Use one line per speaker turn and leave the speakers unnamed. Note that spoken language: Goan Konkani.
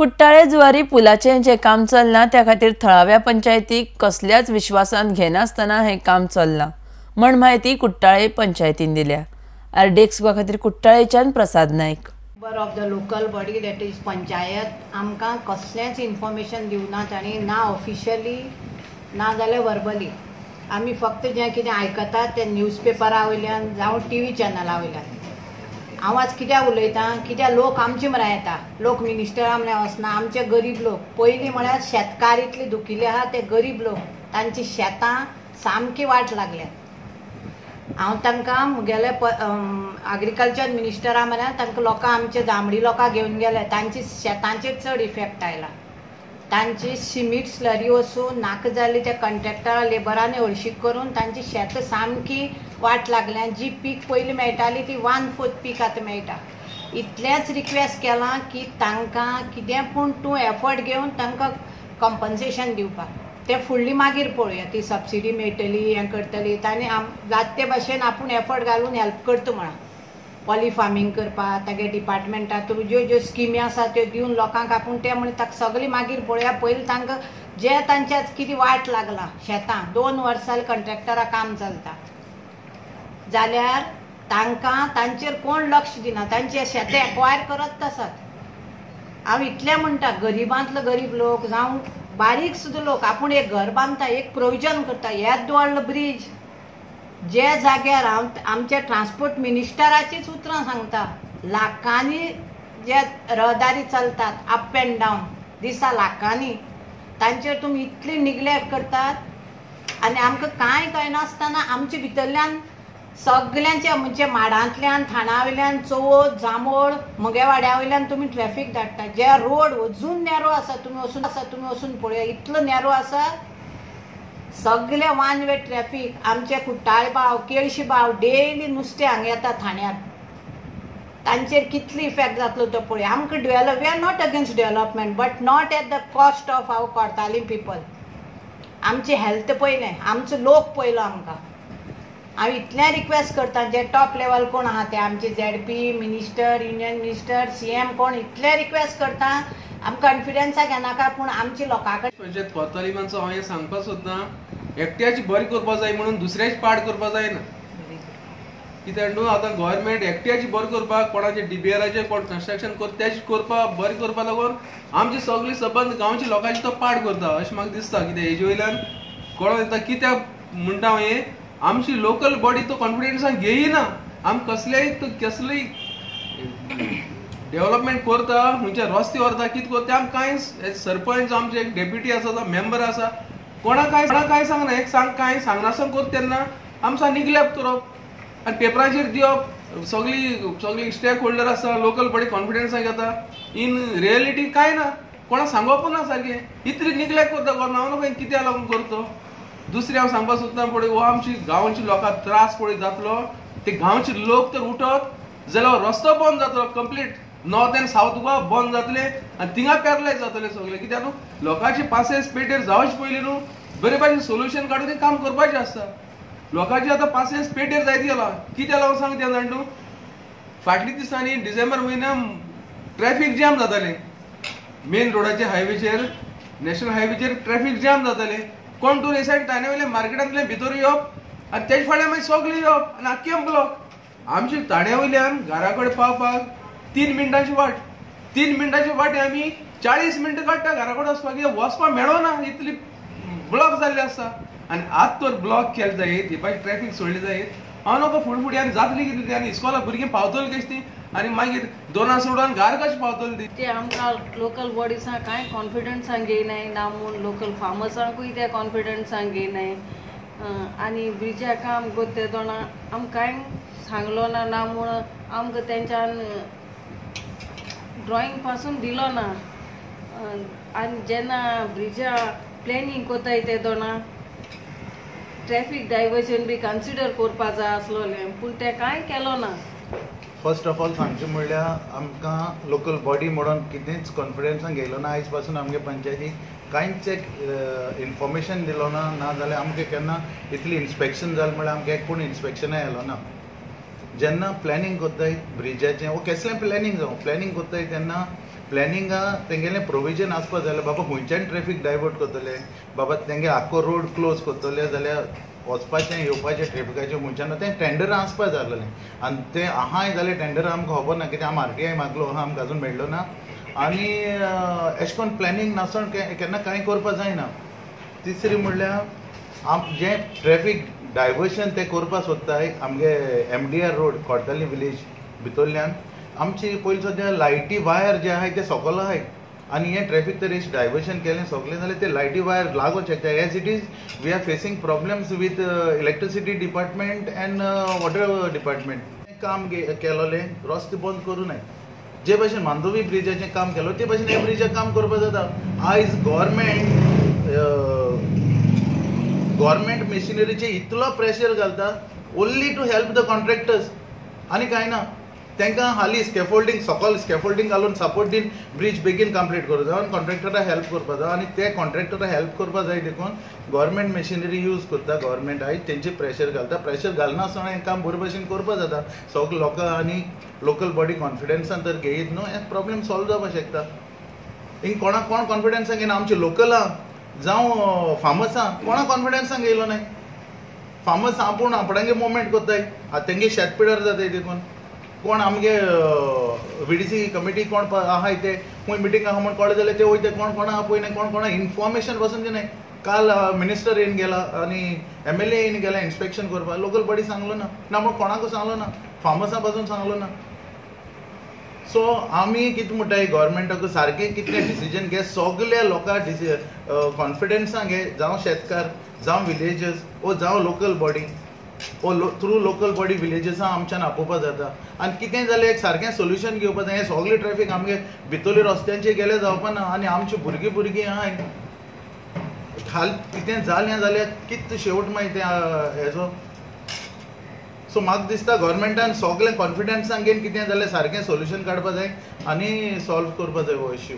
कुट्टाळे जुवारी पुलाचें जें काम चल्लां त्या खातीर थळाव्या पंचायतीक कसल्याच विश्वासांत घेनासतना हें काम चल्लां म्हण म्हायती कुट्टाळे पंचायतीन दिल्या. आरडीएक्स गोवा खातीर कुट्टाळेच्यान Prasad Naik.
Member of the local body that is panchayat आमकां कसलेंच इन्फॉर्मेशन दिवना तांणी, ना ऑफिशियली ना जाल्यार वर्बली. आमी फक्त जें कितें आयकतात तें न्यूजपेपरा वयल्यान जावं टीव्ही चॅनला वयल्यान. हांव आज कित्याक उलयतां, कित्याक लोक आमचे म्हऱ्यान येता, लोक मिनिस्टरा म्हऱ्यान वचना. आमचे गरीब लोक पयलीं म्हळ्यार शेतकार इतले दुखिल्ले आहा, ते गरीब लोक तांची शेतां सामकी वाट लागल्या. हांव तांकां म्हगेले एग्रीकल्चर मिनिस्टरा म्हऱ्यान तांकां लोकां आमचे जांबडी लोकां घेवन गेले, तांची शेतांचेर चड इफेक्ट आयला. तांची सिमीट स्लरी वचून नाका जाली त्या कॉन्ट्रॅक्टरा लेबरांनी हळशीक करून तांची शेतां सामकी वाट लागल्या. जी पीक पयलीं मेळटाली ती 1/4 पीक आतां मेळटा. इतलेंच रिक्वेस्ट केलां की तांकां कितें पूण तूं एफर्ट घेवन तांकां कंपन्सेशन दिवपाक. तें फुडली मागीर पळोवया, ती सबसिडी मेळटली हें करतली. तांणी जात ते भाशेन आपूण एफर्ट घालून हेल्प करता म्हळां. पॉली फार्मींग करपाक तागे डिपार्टमेंटा थ्रू ज्यो ज्यो स्किमी आसा त्यो दिवन लोकांक आपूण ते म्हण ताका सगळी मागीर पळोवया. पयलीं तांकां जे तांच्या कितें वाट लागला शेतां, 2 वर्सां कॉन्ट्रॅक्टरा काम चलता जाल्यार तांकां तांचेर कोण लक्ष दिना, तांचे शेतां एक्वायर करत आसात. हांव इतलें म्हणटा, गरिबांतलो गरीब लोक जावं बारीक सुद्दां लोक आपूण एक घर बांदता, एक प्रोविजन करता. येदो व्हडलो ब्रीज जे जाग्यार हांव आमच्या ट्रान्सपोर्ट मिनिस्टराचीच उतरां सांगता, लाखांनी जे रहदारी चलतात अप एंड डावन दिसा लाखांनी, तांचेर तुमी इतली निग्लेक्ट करतात. आनी आमकां कांय कळनासतना आमचे भितरल्यान सगल्यांच्या म्हणजे माडांतल्यान थाणा वयल्यान चवथ जांबोळ म्हगे वाड्या वयल्यान तुमी ट्रॅफीक धाडटा. जे रोड अजून नॅरो आसा, तुमी वचून आसा, तुमी वचून पळया, इतलो नॅरो आसा. सगळे वन वे ट्रॅफीक. आमचे कुट्टाळे भाव केळशी भाव डेली नुस्तें हांगा येता थाण्यार, तांचेर कितली इफेक्ट जातलो तो पळय. आमकां develop, we are not against development but not at the cost of our Cortalim people. आमची हेल्थ पयलें, आमचो लोक पयलो आमकां. हांव इतलें रिक्वेस्ट करता जे टॉप लेवल कोण आहा ते आमचे ZP minister, union minister, CM कोण, इतलें रिक्वेस्ट करता आमकां कॉन्फिडन्सा घेनाका पूण आमच्या लोकां कडेन.
पंचायत कोर्तालिमांचो हांव हें सांगपाक सोदता, एकट्याची बरी करपाक जाय म्हणून दुसऱ्याची पाड करपाक जायना. कित्याक न्हू आतां गव्हर्मेंट एकट्याची बरी करपाक कोणाचे डीबीआराचे कोण कन्स्ट्रक्शन करता त्याची करपाक बरी करपाक लागून आमची सगळी सबंद गांवची लोकांची तो पाड करता अशें म्हाका दिसता. कित्याक हेजे वयल्यान कोण येता कित्याक म्हणटा हांव हें, आमची लोकल बॉडी तो कॉन्फिडन्सान घेयना. आम कसलेय कसलेय डेव्हलपमेंट करता, खंयचे रस्ते व्हरता, कितें करता ते आमकां कांय सरपंच आमचे एक डेप्युटी आसा, मेंबर आसा, कोणा कांय सांगना. एक सांग कांय सांगनासतना करता तेन्ना आमकां निग्लेक्ट करप आनी पेपराचेर दिवप. सगळी सगळी स्टेक होल्डर आसा, लोकल बॉडी कॉन्फिडन्सान घेता, इन रियलिटी कांय ना, कोणा सांगप ना सारकें. इतली निग्लेक्ट करता गव्हर्मेंट. हांव न्हू कित्याक लागून करता. दुसरें हांव सांगपाक सोदता पळय, हो आमची गांवची लोकांक त्रास पळय जातलो, ते गांवचे लोक तर उठत जाल्यार रस्तो बंद जातलो, complete north and south Goa बंद जातले आनी थिंगा पॅरलायज जातले सगळे. कित्याक न्हू लोकांचे पासेस पेटेर जावचे पयलीं न्हू बरे भाशेन सोल्युशन काडून काम करपाचें आसता. लोकांचे आतां पासेस पेटेर जायत गेला. कित्याक लागून सांग तें जाण न्हू, फाटल्या दिसांनी डिसेंबर म्हयन्यान ट्रॅफीक जॅम जातालें मेन रोडाचेर, हायवेचेर, नॅशनल हायवेचेर ट्रॅफीक जॅम जातालें. कोण टूर हे सायड ताणे वयल्यान मार्केटांतल्यान भितर येवप आनी तेजे फाटल्यान मागीर सगळें येवप आनी आख्खें ब्लॉक. आमचे ताण्या वयल्यान घरा कडेन पावपाक 3 मिनटांची वाट, 3 मिनटांची वाट आमी 40 मिनटां काडटा घरा कडेन वचपाक, कित्याक वचपाक मेळना, इतली ब्लॉक जाल्ली आसता. आनी आतां तर ब्लॉक केले जायत, ही बाय ट्रॅफीक सोडली जायत, हांव नको फुडें फुडें आनी जातली कितली ती, आनी इस्कोला भुरगीं पावतली कशी ती, आनी मागीर 2 सोडून घर कशें पावतली ती.
ते आमकां लोकल बॉडिसां कांय कॉन्फिडन्सान घेयनाय ना म्हूण लोकल फार्मर्सांकूय ते कॉन्फिडन्सान घेयनाय. आनी ब्रिजा काम करता तेदोना आमकां कांय सांगलो ना, ना म्हूण आमकां तेंच्यान ड्रॉइंग पासून दिलो ना. आनी जेन्ना ब्रिजा प्लॅनिंग कोताय तेदोना ट्रॅफीक डायवर्जन बी कन्सिडर करपा जाय आसलोलें, पूण तें कांय केलो ना.
फर्स्ट ऑफ ऑल सांगचें म्हणल्यार आमकां लोकल बॉडी म्हणून कितेंच कॉन्फिडन्सान घेयलो ना. आयज पासून आमगे पंचायतीक कांयच एक इन्फॉर्मेशन दिलो ना, ना जाल्यार आमकां केन्ना इतली इन्स्पेक्शन जालें म्हणल्यार आमकां एक पूण इन्स्पेक्शनाय आयलो ना. जेन्ना प्लॅनिंग करताय ब्रिजाचें वो केसलें प्लॅनिंग जावं, प्लॅनिंग करताय तेन्ना प्लॅनिंगा तेंगेलें प्रोविजन आसपा जाय. बाबा खंयच्यान ट्रॅफीक डायवर्ट करतले, बाबा तेंगे आख्खो रोड क्लोज करतले जाल्यार वचपाचें येवपाचें ट्रॅफिकाचें खंयच्यान तें टेंडरां आसपा जाय आसलेलें. आनी तें आहाय जाल्यार टेंडरां आमकां खबर ना, कित्याक आमी आरटीआय मागलो आहा, आमकां अजून मेळ्ळो ना. आनी एशें करून प्लॅनिंग नासतना केन्ना कांय करपा जायना. तिसरी म्हणल्यार आम जें ट्रॅफीक डायवर्शन तें करपा सोदताय आमगे MDR road Cortalim village भितरल्यान आमची पयलीं सद्या लायटी वायर जे आहाय ते सकयल आहाय आनी हें ट्रॅफीक तर एश डायवर्शन केलें सगळें जाल्यार ते लायटी वायर लागूंक शकता. As it is we are facing problems with electricity department and water department. काम केलोलें रस्ते बंद करूं नये. जे भशेन मांडोवी ब्रिजाचें काम केलो ते भशेन हे ब्रिजाक काम करपा जाता. आयज गव्हर्मेंट मशिनरीचे इतलो प्रेशर घालता only to help the contractors आनी कांय ना. तांकां हालीं स्कॅफोल्डींग सकयल स्कॅफोल्डींग घालून सपोर्ट दिवन ब्रीज बेगीन कंप्लीट करूं जाय आनी कॉन्ट्रॅक्टराक हेल्प करपा जाय. आनी ते कॉन्ट्रॅक्टराक हेल्प करपा जाय देखून गव्हर्मेंट मशिनरी यूज करता. गव्हर्मेंट आयज तेंचे प्रेशर घालता. प्रेशर घालनासतना हें काम बरे भशेन करपा जाता. सगळे लोकां आनी लोकल बॉडी कॉन्फिडन्सान तर घेयत न्हू हें प्रॉब्लेम सॉल्व जावपाक शकता. हिंग कोणाक कोण कॉन्फिडन्सान घेयना, आमचे लोकलां जावं फार्मर्सां कोणा कॉन्फिडन्सान घेयलो नाय. फार्मर्स आपूण आपणागे मुवमेंट करताय, आतां तेंगे शेत पिड्यार जाताय देखून कोण आमगे VDC committee कोण आहाय ते खंय मिटींग आहा म्हण कळ्ळें जाल्यार ते वयता, कोण कोणा आपयनाय, कोण कोणा इन्फॉर्मेशन पासून दिनाय. काल मिनिस्टर येवन गेला आनी MLA येवन गेला इन्स्पेक्शन करपाक, लोकल बॉडी सांगलो ना, ना म्हण कोणाकूय सांगलो ना, फार्मर्सां पासून सांगलो ना. सो आमी कितें म्हणटाय गव्हर्मेंटाक सारकें कितलें डिसिजन घे, सगल्या लोकांक कॉन्फिडन्सान घे, जावं शेतकार जावं विलेजर्स ओ जावं लोकल बॉडी ओ थ्रू लोकल बॉडी विलेजर्सां आमच्यान आपोवपा जाता. आनी कितें जाल्यार एक सारकें सोल्युशन घेवपा जाय. हें सगळें ट्रॅफीक आमगे भितरले रस्त्यांचेर गेले जावपा ना. आनी आमची भुरगीं भुरगीं आहाय हाल कितें जालें जाल्यार कितें शेवट मागीर तें हेजो. सो म्हाका दिसता गव्हर्मेंटान सगळें कॉन्फिडन्सान घेवन कितें जाल्यार सारकें सोल्युशन काडपा जाय आनी सॉल्व करपा जाय हो इश्यू.